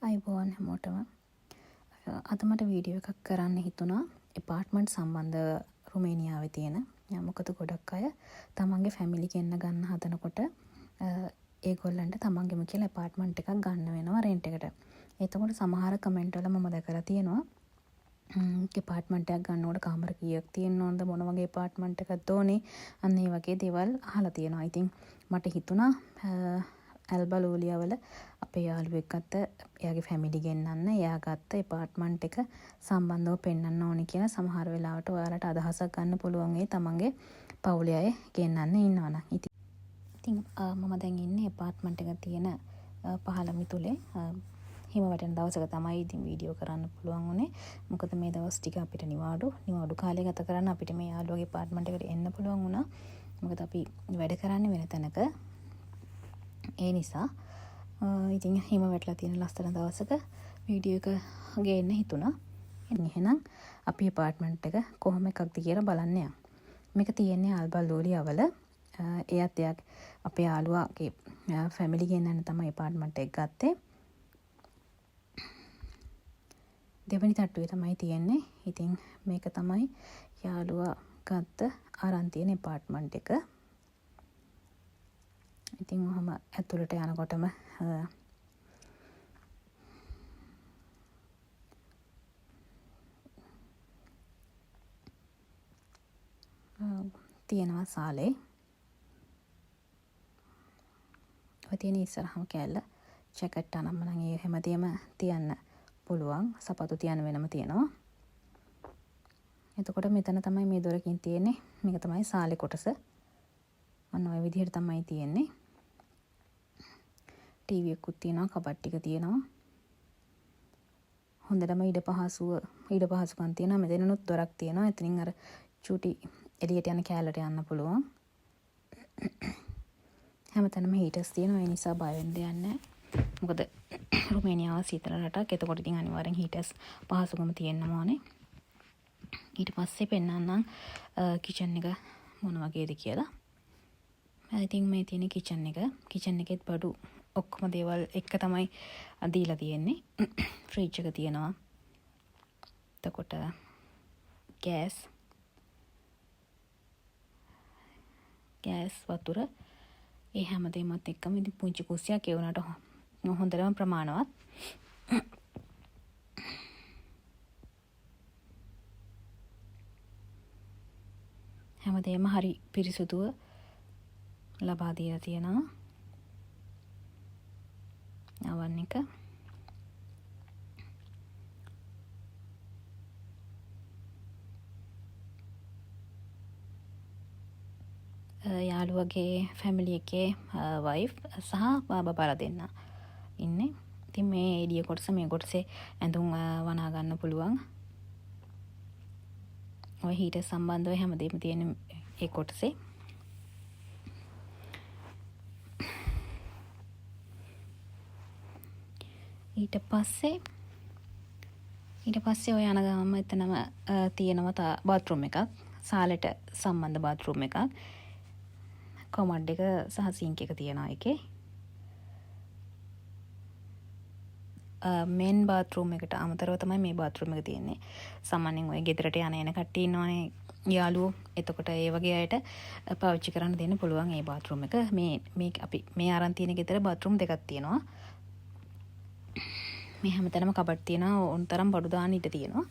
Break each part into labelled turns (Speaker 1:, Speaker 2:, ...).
Speaker 1: ආයුබෝවන් හැමෝටම. අද මට වීඩියෝ එකක් කරන්න හිතුණා ඇපාර්ට්මන්ට් සම්බන්ධ රුමේනියාවේ තියෙන. මොකද ගොඩක් අය තමන්ගේ ෆැමිලි ගෙන්න ගන්න හදනකොට ඒගොල්ලන්ට තමන්ගේම කියලා ඇපාර්ට්මන්ට් එකක් ගන්න වෙනවා රෙන්ට් එකට. එතකොට සමහර කමෙන්ට් වල මම දැකලා තියෙනවා ඇපාර්ට්මන්ට් එකක් ගන්නකොට කාමර කීයක් තියෙන්න ඕනද, මොන වගේ ඇපාර්ට්මන්ට් එකක්ද ඕනේ, අන්න ඒ වගේ දේවල් අහලා තියෙනවා. ඉතින් මට හිතුණා ඇල්බා ලූලියාවල අපේ යාළුවෙක් ගත්ත එයාගේ ෆැමිලි ගෙන්නන්න එයා ගත්ත ඇපාර්ට්මන්ට් එක සම්බන්ධව පෙන්වන්න ඕනේ කියලා. සමහර වෙලාවට ඔයාලට අදහසක් ගන්න පුළුවන් ඒ තමන්ගේ පවුලේ අය ගෙන්නන්න ඉන්නවනම්. ඉතින් මම දැන් ඉන්නේ ඇපාර්ට්මන්ට් එක තියෙන පහළ මිතුලේ. හිම වැටෙන දවසක තමයි ඉතින් වීඩියෝ කරන්න පුළුවන් වුණේ. මොකද මේ දවස් ටික අපිට නිවාඩු කාලය ගත කරන්න අපිට මේ යාළුවගේ ඇපාර්ට්මන්ට් එකට එන්න පුළුවන් වුණා. මොකද අපි වැඩ කරන්නේ වෙන තැනක. ඒ නිසා ඉතින් හිම වැටලා තියෙන ලස්සන දවසක වීඩියෝ එක ගේන්න හිතුණා. ඉතින් එහෙනම් අපි ඇපාර්ට්මන්ට් එක කොහොම එකක්ද කියලා බලන්න යමු. මේක තියෙන්නේ ඇල්බා ලූලියාවල. එයත් එයාගේ අපේ යාළුවාගේ ෆැමිලි ගෙන්නන්න තමයි ඇපාර්ට්මන්ට් එක ගත්තේ. දෙවෙනි තට්ටුවේ තමයි තියෙන්නේ. ඉතින් මේක තමයි යාළුවා ගත්ත අරන් තියෙන ඇපාර්ට්මන්ට් එක. ඉතින් ඔහම ඇතුළට යනකොටම තියෙනවා සාලේ. ඔය තියෙන ඉස්සරහම කෑල්ල ජැකට් අනම්මනම් ඒ හැමදේම තියන්න පුළුවන්. සපත්තු තියන්න වෙනම තියෙනවා. එතකොට මෙතන තමයි මේ දොරකින් තියෙන්නේ. මේක තමයි සාලේ කොටස. ඔන්න ඔය විදිහට තමයි තියෙන්නේ. ටීවී එකකුත් තියෙනවා, කබඩ් ටික තියෙනවා. හොඳටම ඉඩ පහසුකම් තියෙනවා. මෙතනනුත් දොරක් තියෙනවා. එතනින් අර චූටි එළියට යන කෑල්ලට යන්න පුළුවන්. හැමතැනම හීටර්ස් තියෙනවා. ඒ නිසා බය වෙන්න දෙයක් නැහැ. මොකද රුමේනියාව සීතල රටක්. එතකොට ඉතින් අනිවාර්යෙන් හීටර්ස් පහසුකම තියෙන්නම ඕනේ. ඊට පස්සේ පෙන්නන්නම් කිචන් එක මොන වගේද කියලා. ඉතින් මේ තියෙන කිචන් එක. කිචන් එකෙත් බඩු ඔක්කොම දේවල් එක්ක තමයි දීලා තියෙන්නේ. ෆ්‍රිජ් එක තියෙනවා. එතකොට ගෑස් වතුර ඒ හැමදේමත් එක්කම ඉතින් පුංචි කුස්සියක් ඒ වුණාට හොඳටම ප්‍රමාණවත්. හැමදේම හරි පිරිසුදුව ලබා දීලා තියෙනවා. අවන් එක. යාළුවගේ ෆැමිලි එකේ වයිෆ් සහ බබාලා දෙන්න ඉන්නේ. ඉතින් මේ එළිය කොටස, මේ කොටසේ ඇඳුම් වනා ගන්න පුළුවන්. ඔය හීටර් සම්බන්ධව හැමදේම තියෙන ඒ කොටසේ. ඊට පස්සේ ඔය යන ගමන්ම එතනම තියෙනවා බාත්රූම් එකක්. සාලෙට සම්බන්ධ බාත්රූම් එකක්. කොමඩ් එක සහ සිංක් එක තියෙනවා ඒකේ. මේන් බාත්රූම් එකට අමතරව තමයි මේ බාත්රූම් එක තියෙන්නේ. සාමාන්‍යයෙන් ඔය ගෙදරට යන එන කට්ටිය ඉන්නවනේ යාළුවෝ. එතකොට ඒ වගේ අයට පාවිච්චි කරන්න දෙන්න පුළුවන් ඒ බාත්රූම් එක. මේ අපි මේ අරන් තියෙන ගෙදර බාත්රූම් දෙකක් තියෙනවා. මේ හැමතැනම කබඩ් තියෙනවා. ඕන තරම් බඩු දාන්න ඉඩ තියෙනවා.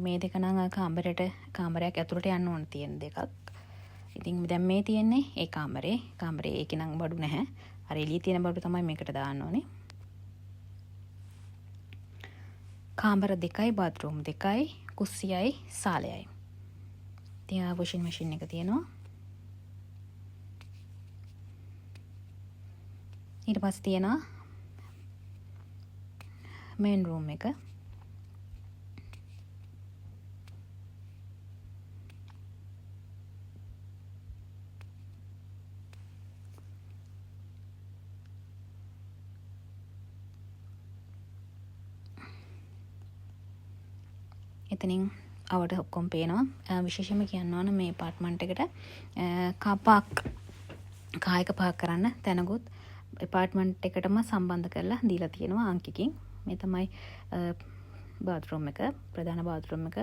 Speaker 1: මේ දෙක නම් අර කාමරයක් ඇතුළට යන්න ඕන තියෙන දෙකක්. ඉතින් දැන් මේ තියෙන්නේ ඒ කාමරේ. කාමරේ ඒකේ නම් බඩු නැහැ. අර එළියේ තියෙන බඩු තමයි මේකට දාන්න ඕනේ. කාමර දෙකයි, බාත්රූම් දෙකයි, කුස්සියයි, සාලයයි. ඉතින් ආ වොෂින් මැෂින් එක තියෙනවා. ඊට පස්සේ තියෙනවා මේන් රූම් එක. එතනින් අවට ඔක්කොම පේනවා. විශේෂයෙන්ම කියන්න ඕන මේ ඇපාර්ට්මන්ට් එකට කාර් පාක්, කාර් එක පාක් කරන්න තැනකුත් ඇපාර්ට්මන්ට් එකටම සම්බන්ධ කරලා දීලා තියෙනවා අංකකින්. මේ තමයි බාත්රූම් එක, ප්‍රධාන බාත්රූම් එක,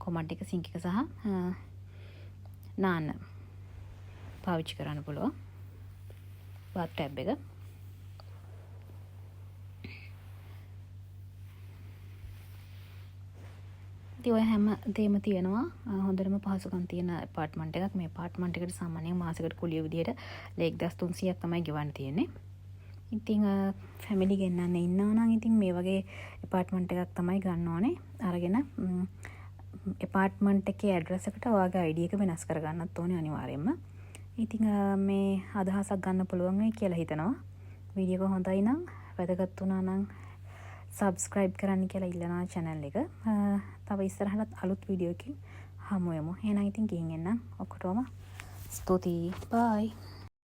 Speaker 1: කොමඩ් එක, සිංක් එක සහ නාන්න පාවිච්චි කරන්න පුළුවන් බාත් ටැබ් එක. ඉතින් ඔය හැම දේම තියෙනවා. හොඳටම පහසුකම් තියෙන ඇපාර්ට්මන්ට් එකක්. මේ ඇපාර්ට්මන්ට් එකට සාමාන්‍යයෙන් මාසෙකට කුලිය විදියට ලේ 1300ක් තමයි ගෙවන්න තියෙන්නේ. ඉතින් ෆැමිලි ගෙන්නන්න ඉන්නවා නම් ඉතින් මේ වගේ ඇපාර්ට්මන්ට් එකක් තමයි ගන්න ඕනේ. අරගෙන ඇපාර්ට්මන්ට් එකේ ඇඩ්‍රස් එකට ඔයාගේ ID එක වෙනස් කරගන්නත් ඕනේ අනිවාර්යයෙන්ම. ඉතින් මේ අදහසක් ගන්න පුළුවන් වෙයි කියලා හිතනවා. වීඩියෝ එක හොඳයි නම්, වැදගත් වුණා නම් සබ්ස්ක්‍රයිබ් කරන්න කියලා ඉල්ලනවා චැනල් එක. තව ඉස්සරහටත් අලුත් වීඩියෝ එකකින් හමු වෙමු. එහෙනම් ඉතින් ගිහින් එන්නම්. ඔක්කොටම ස්තුතියි. බයි.